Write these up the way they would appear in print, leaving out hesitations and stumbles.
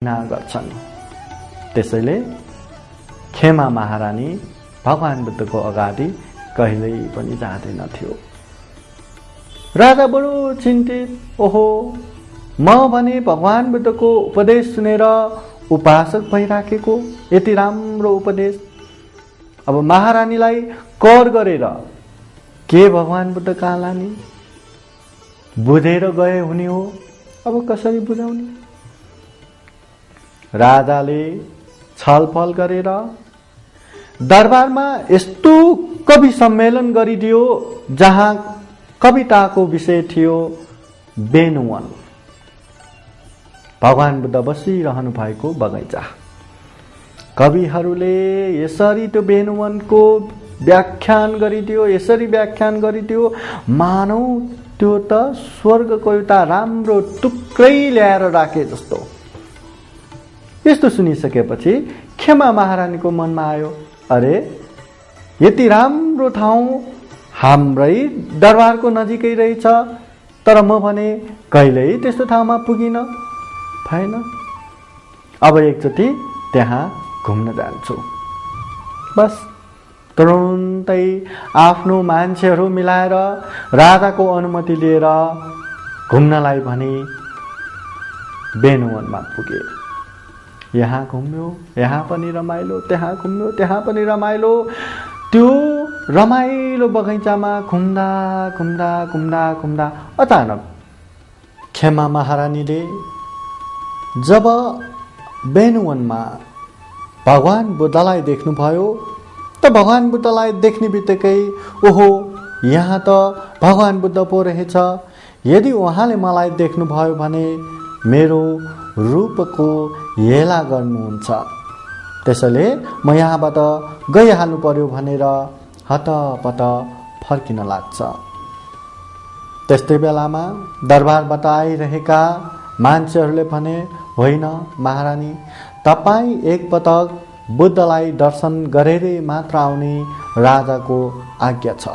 गर्छन्। त्यसैले खेमा महारानी भगवान बुद्धको अगाडि कहिल्यै पनि जाँदैनथ्यो। राजा बडो चिन्तित, ओहो म भने भगवान बुद्धको उपदेश सुनेर उपासक भइराखेको, यति राम्रो उपदेश अब महारानीलाई कर गरेर के भगवान बुद्ध कहाँ लाने? बुझेर गए हुने हो, अब कसरी बुझाउने? राजाले छलफल गरेर दरबारमा यस्तो कवि सम्मेलन गरिदियो जहाँ कविताको विषय थियो बेनुवन, भगवान बुद्ध बसिरहनु भएको बगैँचा। कविहरूले यसरी त्यो बेनुवनको व्याख्यान गरिदियो, यसरी व्याख्यान गरिदियो मानौ त्यो त स्वर्गको एउटा राम्रो टुक्रै ल्याएर राखे जस्तो। यस्तो सुनिसकेपछि खेमा महारानीको मनमा आयो, अरे यति राम्रो ठाउँ हाम्रै दरबारको नजिकै रहेछ, तर म भने कहिल्यै त्यस्तो ठाउँमा पुगिन भएन। अब एकचोटि त्यहाँ घुम्न जान्छु। बस तुरुन्तै आफ्नो मान्छेहरू मिलाएर राजाको अनुमति लिएर घुम्नलाई भने बेनुवनमा पुगे। यहाँ घुम्यो, यहाँ पनि रमाइलो, त्यहाँ घुम्यो, त्यहाँ पनि रमाइलो। त्यो रमाइलो बगैँचामा घुम्दा घुम्दा घुम्दा घुम्दा अचानक खेमा महारानीले जब बेनुवनमा भगवान बुद्धलाई देख्नुभयो त भगवान बुद्धलाई देख्ने बित्तिकै ओहो यहाँ त भगवान बुद्ध पो रहेछ, यदि उहाँले मलाई देख्नुभयो भने मेरो रूपको हेला गर्नुहुन्छ, त्यसैले म यहाँबाट गइहाल्नु पर्यो भनेर हतपत फर्किन लाग्छ। त्यस्तै बेलामा दरबारबाट आइरहेका मान्छेहरूले भने, होइन महारानी, तपाईँ एकपटक बुद्धलाई दर्शन गरेरै मात्र आउने राजाको आज्ञा छ।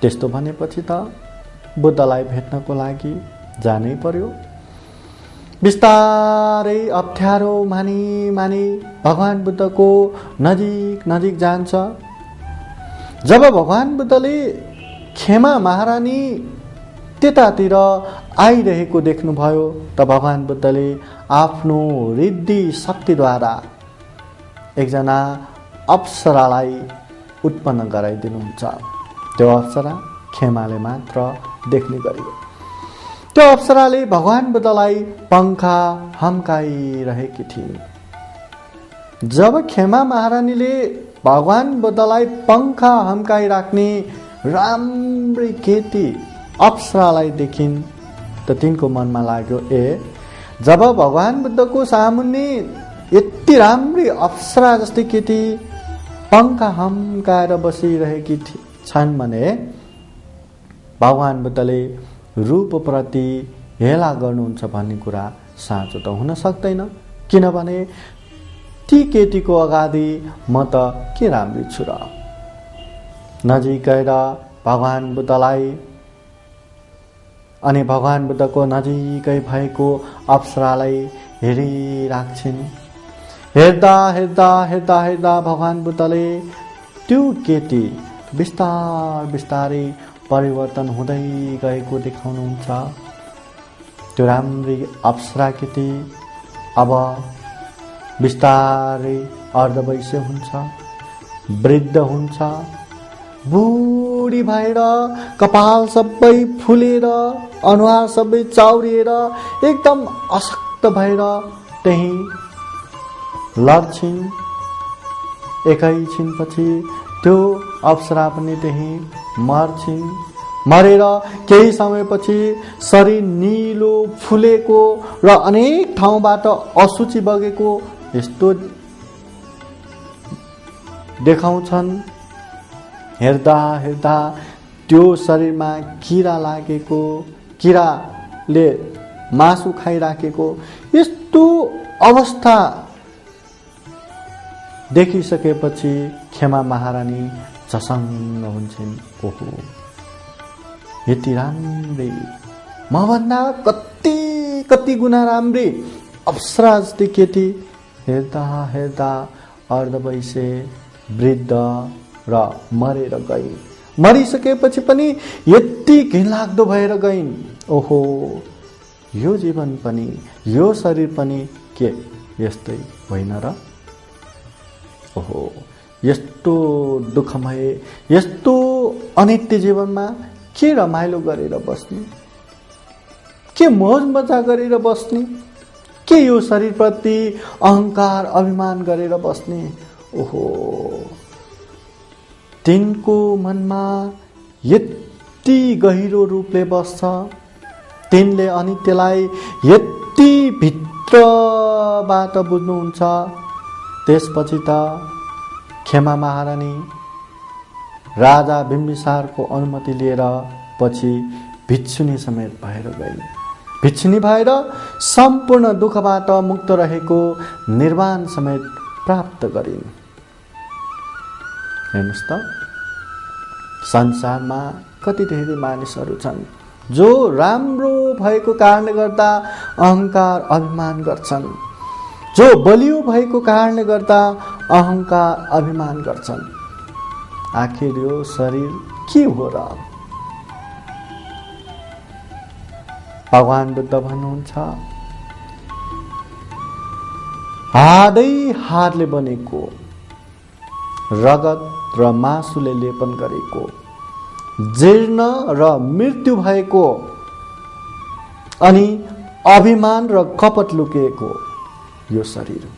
त्यस्तो भनेपछि त बुद्धलाई भेट्नको लागि जानै पर्यो। बिस्तारै अप्ठ्यारो मानी मानी भगवान बुद्धको नजिक नजिक जान्छ। जब भगवान बुद्धले खेमा महारानी त्यतातिर आइरहेको देख्नुभयो त भगवान बुद्धले आफ्नो रिद्धि शक्तिद्वारा एकजना अप्सरालाई उत्पन्न गराइदिनुहुन्छ। त्यो अप्सरा खेमाले मात्र देख्ने गरियो। त्यो अप्सराले भगवान बुद्धलाई पंखा हम्काइरहेकी थिइन्। जब खेमा महारानीले भगवान बुद्धलाई पंखा हम्काइराख्ने राम्री केटी अप्सरालाई देखिन् त तिनको मनमा लाग्यो, ए जब भगवान बुद्धको सामुन्ने यति राम्री अप्सरा जस्तै केटी पंखा हम्काएर बसिरहेकी छन् भने भगवान बुद्धले रूपप्रति हेला गर्नुहुन्छ भन्ने कुरा साँचो त हुन सक्दैन, किनभने ती केटीको अगाडि म त के राम्री छु र। नजिक गएर भगवान बुद्धलाई अनि भगवान बुद्धको नजिकै भएको अप्सरालाई हेरिराख्छिन्। हेर्दा हेर्दा हेर्दा हेर्दा भगवान बुद्धले त्यो केटी बिस्तारै परिवर्तन हुँदै गएको देखाउनुहुन्छ। त्यो राम्री अप्सरा केटी अब बिस्तारै अर्धवैश्य हुन्छ, वृद्ध हुन्छ, बुढी भएर कपाल सबै फुलेर अनुहार सबै चाउरिएर एकदम अशक्त भएर त्यही लड्छिन्। एकैछिनपछि त्यो अप्सरा पनि त्यही मर्छिन्। मरेर केही समयपछि शरीर निलो फुलेको र अनेक ठाउँबाट असुचि बगेको यस्तो देखाउँछन्। हेर्दा हेर्दा त्यो शरीरमा किरा लागेको, किराले मासु खाइराखेको यस्तो अवस्था देखिसकेपछि खेमा महारानी झसङ्ग हुन्छन्। ओहो यति राम्री, मभन्दा कति कति गुणा राम्री अप्सरा जस्तै केटी हेर्दा हेर्दा अर्धवैसे वृद्ध र मरेर गइन्। मरिसकेपछि पनि यति घिनलाग्दो भएर गइन्। ओहो, यो जीवन पनि यो शरीर पनि के यस्तै होइन र? ओहो, यस्तो दुःखमय यस्तो अनित्य जीवनमा के रमाइलो गरेर बस्ने, के मोज मजा गरेर बस्ने, के यो शरीरप्रति अहंकार अभिमान गरेर बस्ने? ओहो, तिनको मनमा यति गहिरो रूपले बस्छ, तिनले अनित्यलाई यति भित्रबाट बुझ्नुहुन्छ। त्यसपछि त खेमा महारानी राजा बिम्बिसारको अनुमति लिएर पछि भिक्षुनी समेत भएर गइन्। भिक्षुनी भएर सम्पूर्ण दुःखबाट मुक्त रहेको निर्वाण समेत प्राप्त गरिन्। हेर्नुस् त, संसारमा कति धेरै मानिसहरू छन् जो राम्रो भएको कारणले गर्दा अहंकार अभिमान गर्छन्, जो बलियो भएको कारणले गर्दा अहंकार अभिमान गर्छन्। आखिर यो शरीर के हो र? भगवान बुद्ध भन्नुहुन्छ, हाडै हाडले बनेको, रगत र मासुले लेपन गरेको, जीर्ण र मृत्यु भएको, अनि अभिमान र कपट लुकेको यो शरीर।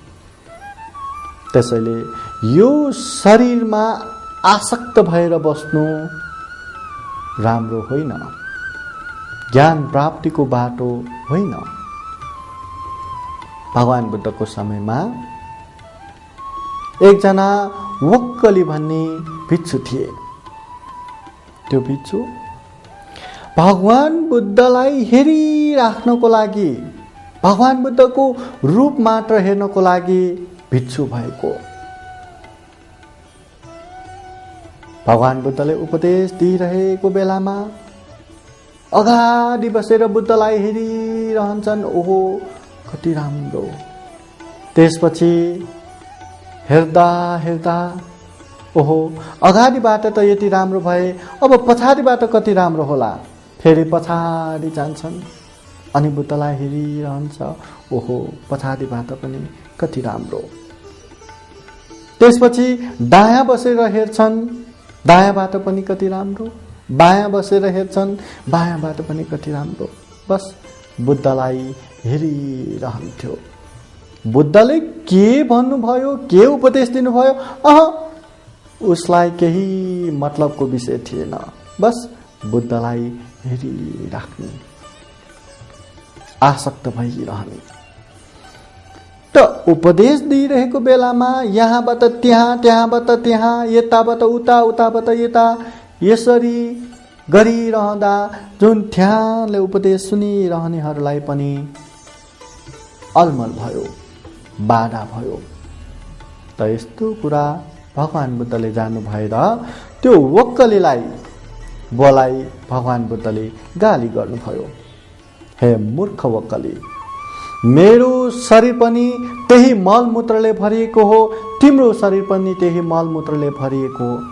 त्यसैले यो शरीरमा आसक्त भएर बस्नु राम्रो होइन, ज्ञान प्राप्तिको बाटो होइन। भगवान बुद्धको समयमा एकजना वक्कली भन्ने भिक्षु थिए। त्यो भिक्षु भगवान बुद्धलाई हेरिराख्नको लागि, भगवान बुद्धको रूप मात्र हेर्नको लागि भिक्षु भएको। भगवान बुद्धले उपदेश दिइरहेको बेलामा अगाडि बसेर बुद्धलाई हेरिरहन्छन्। ओहो, कति राम्रो। त्यसपछि हेर्दा हेर्दा ओहो, अगाडिबाट त यति राम्रो भए, अब पछाडिबाट कति राम्रो होला। फेरि पछाडि जान्छन् अनि बुद्धलाई हेरिरहन्छ। ओहो, पछाडिबाट पनि कति राम्रो। त्यसपछि दायाँ बसेर हेर्छन्, दायाँबाट पनि कति राम्रो। बायाँ बसेर हेर्छन्, बायाँबाट पनि कति राम्रो। बस बुद्धलाई हेरिरहन्थ्यो। बुद्धले के भन्नुभयो, के उपदेश दिनुभयो, उसलाई केही मतलबको विषय थिएन। बस बुद्धलाई हेरिराख्ने, आसक्त भइरहने। त उपदेश दिइरहेको बेलामा यहाँबाट त्यहाँ, त्यहाँबाट त्यहाँ, यताबाट उता, उताबाट यता, यसरी गरिरहँदा जुन ध्यानले उपदेश सुनिरहनेहरूलाई पनि अलमल भयो, बाधा भयो। त यस्तो कुरा भगवान बुद्धले जान्नु भएर त्यो वक्कलीलाई बोलाई भगवान बुद्धले गाली गर्नुभयो। हे मूर्ख वक्कली, मेरो शरीर पनि त्यही मलमूत्रले भरिएको हो, तिम्रो शरीर पनि त्यही मलमूत्रले भरिएको हो।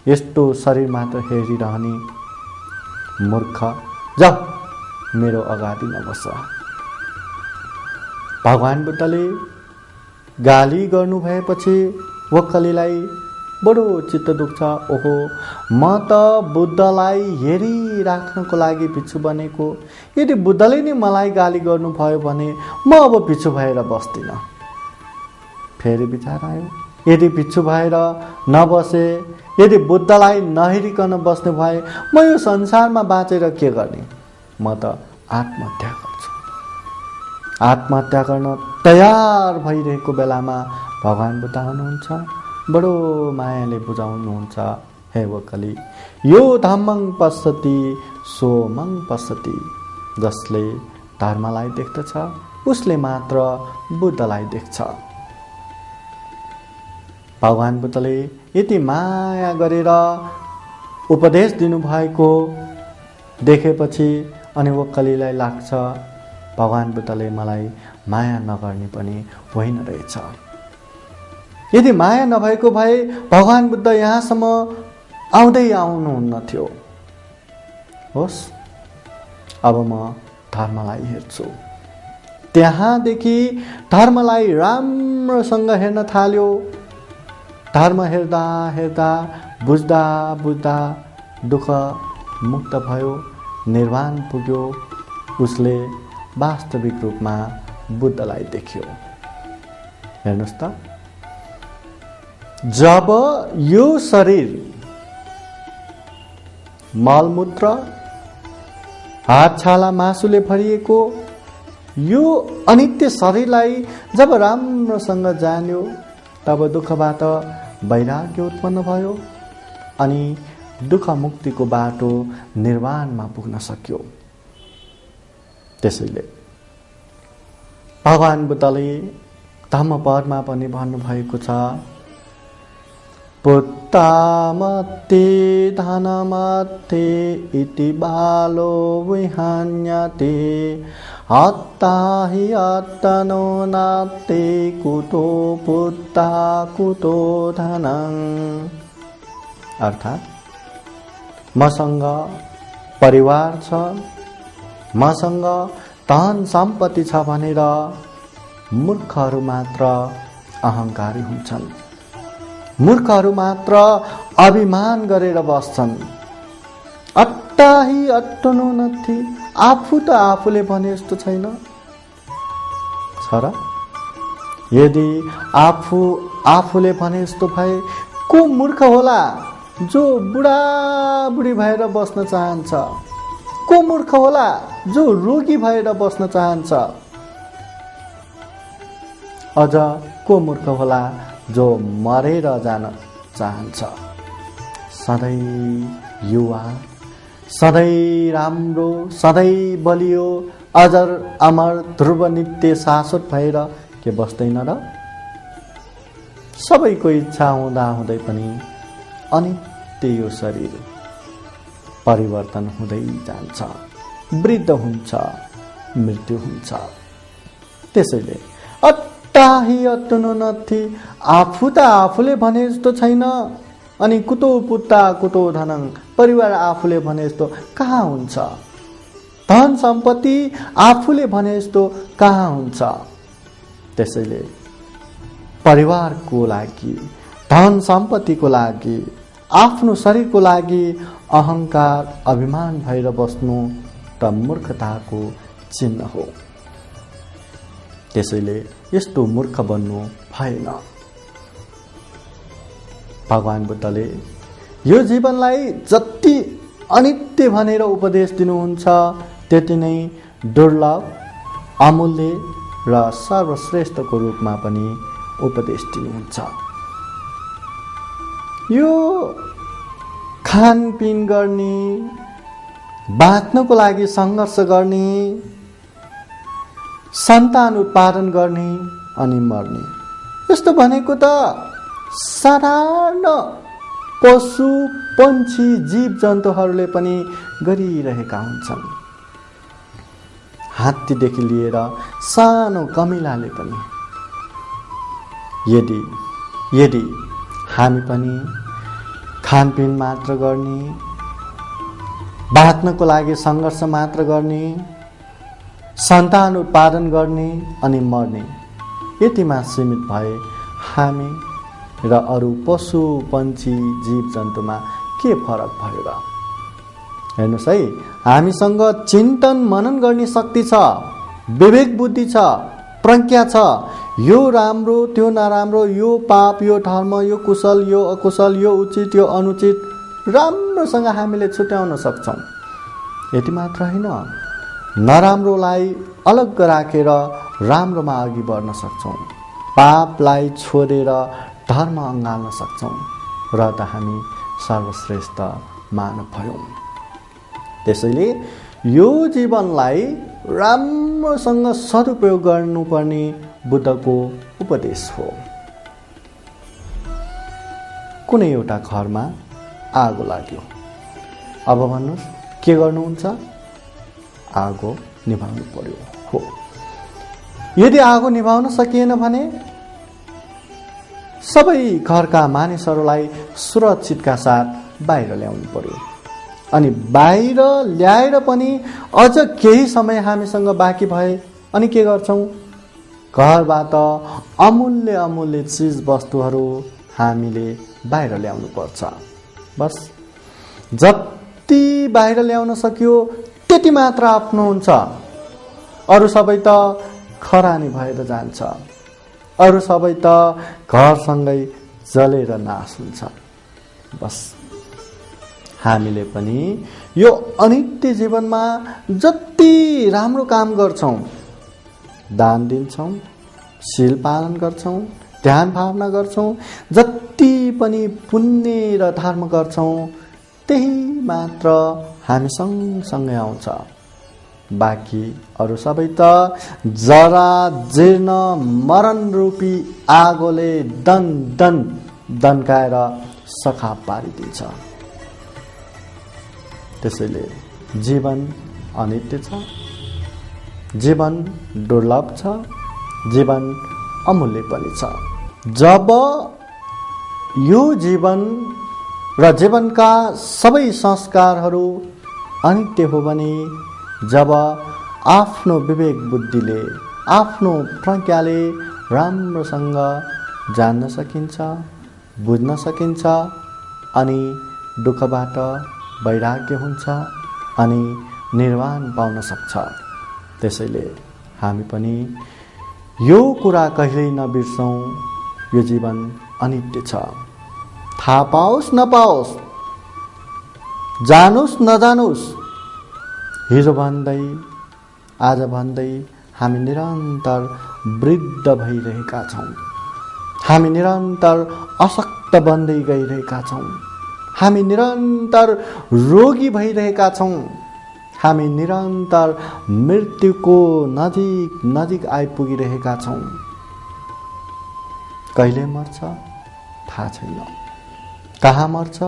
यस्तो शरीर मात्र हेरिरहने मूर्ख, जाऊ मेरो अगाडि नबस। भगवान बुद्धले गाली गर्नु भएपछि वक्कलीलाई बडो चित्त दुख्छ। ओहो, म त बुद्धलाई हेरिराख्नको लागि भिक्षु बनेको, यदि बुद्धले नै मलाई गाली गर्नुभयो भने म अब भिक्षु भएर बस्दिनँ। फेरि विचार आयो, यदि भिक्षु भएर नबसे, यदि बुद्धलाई नहेरिकन बस्ने भए म यो संसारमा बाँचेर के गर्ने? म त आत्महत्या गर्छु। आत्महत्या गर्न तयार भइरहेको बेलामा भगवान बुद्ध हुनुहुन्छ, बडो मायाले बुझाउनुहुन्छ। हे वक्कली, यो धम्मं पश्यति सोमं पश्यति। जसले धर्मलाई देख्दछ उसले मात्र बुद्धलाई देख्छ। भगवान बुद्धले यति माया गरेर उपदेश दिनुभएको देखेपछि अनि वक्कलीलाई लाग्छ, भगवान बुद्धले मलाई माया नगर्ने पनि होइन रहेछ। यदि माया नभएको भए भगवान बुद्ध यहाँसम्म आउँदै आउनुहुन्न थियो। होस्, अब म धर्मलाई हेर्छु। त्यहाँदेखि धर्मलाई राम्रोसँग हेर्न थाल्यो। धर्म हेर्दा हेर्दा बुझ्दा बुझ्दा दुःख मुक्त भयो, निर्वाण पुग्यो। उसले वास्तविक रूपमा बुद्धलाई देख्यो। हेर्नुहोस् त, जब यो शरीर मलमूत्र हातछाला मासुले भरिएको यो अनित्य शरीरलाई जब राम्रोसँग जान्यो तब दुःखबाट वैराग्य उत्पन्न भयो अनि दुःख मुक्तिको बाटो निर्वाणमा पुग्न सक्यो। त्यसैले भगवान बुद्धले धम्मपदमा पनि भन्नुभएको छ, पुत्तामत्ते धनमत्ते इति बालो विहन्यते हत्ता हि अत्तनो नात्ते कुतो पुत्ता कुतो धनं। अर्थात् मसँग परिवार छ, मसँग धन सम्पत्ति छ भनेर मूर्खहरू मात्र अहंकारी हुन्छन्। मूर्खहरू मात्र अभिमान गरेर बस्छन्। अट्टाही अट्टनो नथी, आफू त आफूले भने जस्तो छैन छ र? यदि आफूले भने जस्तो भए को मूर्ख होला जो बुढाबुढी भएर बस्न चाहन्छ? को मूर्ख होला जो रोगी भएर बस्न चाहन्छ? अझ को मूर्ख होला जो मरेर जान चाहन्छ? सधैँ युवा, सधैँ राम्रो, सधैँ बलियो, अजर अमर ध्रुव नित्य शाश्वत भएर के बस्दैन र? सबैको इच्छा हुँदा हुँदै पनि अनित्य यो शरीर परिवर्तन हुँदै जान्छ, वृद्ध हुन्छ, मृत्यु हुन्छ। त्यसैले अट्टाही अट्टनो नथी, आफू त आफूले भने जस्तो छैन अनि कुतो पुत्ता कुतो धनं, परिवार आफूले भने जस्तो कहाँ हुन्छ? धन सम्पत्ति आफूले भने जस्तो कहाँ हुन्छ? त्यसैले परिवारको लागि, धन सम्पत्तिको लागि, आफ्नो शरीरको लागि अहंकार अभिमान भएर बस्नु त मूर्खताको चिन्ह हो। त्यसैले यस्तो मूर्ख बन्नु भएन। भगवान बुद्धले यो जीवनलाई जति अनित्य भनेर उपदेश दिनुहुन्छ त्यति नै दुर्लभ, अमूल्य र सर्वश्रेष्ठको रूपमा पनि उपदेश दिनुहुन्छ। यो खानपिन गर्ने, बाँच्नको लागि सङ्घर्ष गर्ने, सन्तान उत्पादन गर्ने अनि मर्ने, यस्तो भनेको त साधारण पशु पन्छी जीव जन्तुहरूले पनि गरिरहेका हुन्छन्। हात्तीदेखि लिएर सानो कमिलाले पनि। यदि हामी पनि खानपिन मात्र गर्ने, बाँच्नको लागि सङ्घर्ष मात्र गर्ने, सन्तान उत्पादन गर्ने अनि मर्ने, यतिमा सीमित भए हामी र अरू पशु पन्छी जीव जन्तुमा के फरक भयो र? हेर्नुहोस् है, हामीसँग चिन्तन मनन गर्ने शक्ति छ, विवेक बुद्धि छ, प्रज्ञा छ। यो राम्रो त्यो नराम्रो, यो पाप यो धर्म, यो कुशल यो अकुशल, यो उचित यो अनुचित राम्रोसँग हामीले छुट्याउन सक्छौँ। यति मात्र होइन, नराम्रोलाई अलग राखेर राम्रोमा अघि बढ्न सक्छौँ। पापलाई छोडेर धर्म अँगाल्न सक्छौँ र त हामी सर्वश्रेष्ठ मानव भयौँ। त्यसैले यो जीवनलाई राम्रोसँग सदुपयोग गर्नुपर्ने बुद्धको उपदेश हो। कुनै एउटा घरमा आगो लाग्यो, अब भन्नुहोस् के गर्नुहुन्छ? आगो निभाउनु पर्यो। हो। यदि आगो निभाउन सकिएन भने सबै घरका मानिसहरूलाई सुरक्षितका साथ बाहिर ल्याउनु पर्यो। अनि बाहिर ल्याएर पनि अझ केही समय हामीसँग बाँकी भए अनि के गर्छौं? घरबाट अमूल्य अमूल्य चीज वस्तुहरू हामीले बाहिर ल्याउनु पर्छ। बस जति बाहिर ल्याउन सक्यो त्यति मात्र आफ्नो हुन्छ। अरु सबै त खरानी भएर जान्छ। अरु सबै त घरसँगै जलेर नाश हुन्छ। बस हामीले पनि यो अनित्य जीवनमा जति राम्रो काम गर्छौं, दान दिन्छौं, शील पालन गर्छौं, ध्यान भावना गर्छौं, जति पनि पुण्य र धर्म गर्छौं त्यही मात्र हामी सँगसँगै आउँछ। बाँकी अरु सबै त जरा जीर्ण मरण रूपी आगोले दन दन दन्काएर सखाप पारिदिन्छ। त्यसैले जीवन अनित्य छ, जीवन दुर्लभ छ, जीवन अमूल्य पनि छ। जब यो जीवन र जीवनका सबै संस्कारहरू अनित्य हो भने, जब आफ्नो विवेक बुद्धिले, आफ्नो प्रज्ञाले राम्रोसँग जान्न सकिन्छ, बुझ्न सकिन्छ, अनि दुःखबाट वैराग्य हुन्छ अनि निर्वाण पाउन सक्छ। त्यसैले हामी पनि यो कुरा कहिल्यै नबिर्सौं, यो जीवन अनित्य छ। थाहा पाओस् नपाओस्, जानोस् नजानोस्, हिजो भन्दै आज भन्दै हामी निरन्तर वृद्ध भइरहेका छौं। हामी निरन्तर अशक्त बन्दै गइरहेका छौं। हामी निरन्तर रोगी भइरहेका छौं। हामी निरन्तर मृत्युको नजिक नजिक आइपुगिरहेका छौं। कहिले मर्छ थाहा छैन, कहाँ मर्छ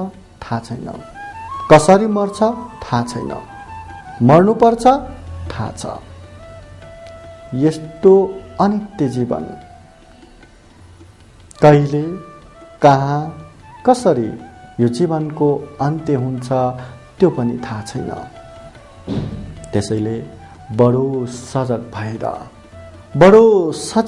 थाहा छैन, कसरी मर्छ थाहा छैन, मर्नु पर्छ थाहा छ। यस्तो अनित्य जीवन कहिले, कहाँ, कसरी यो जीवनको अन्त्य हुन्छ त्यो पनि थाहा छैन। त्यसैले बडो सजग भएर, बडो सचेत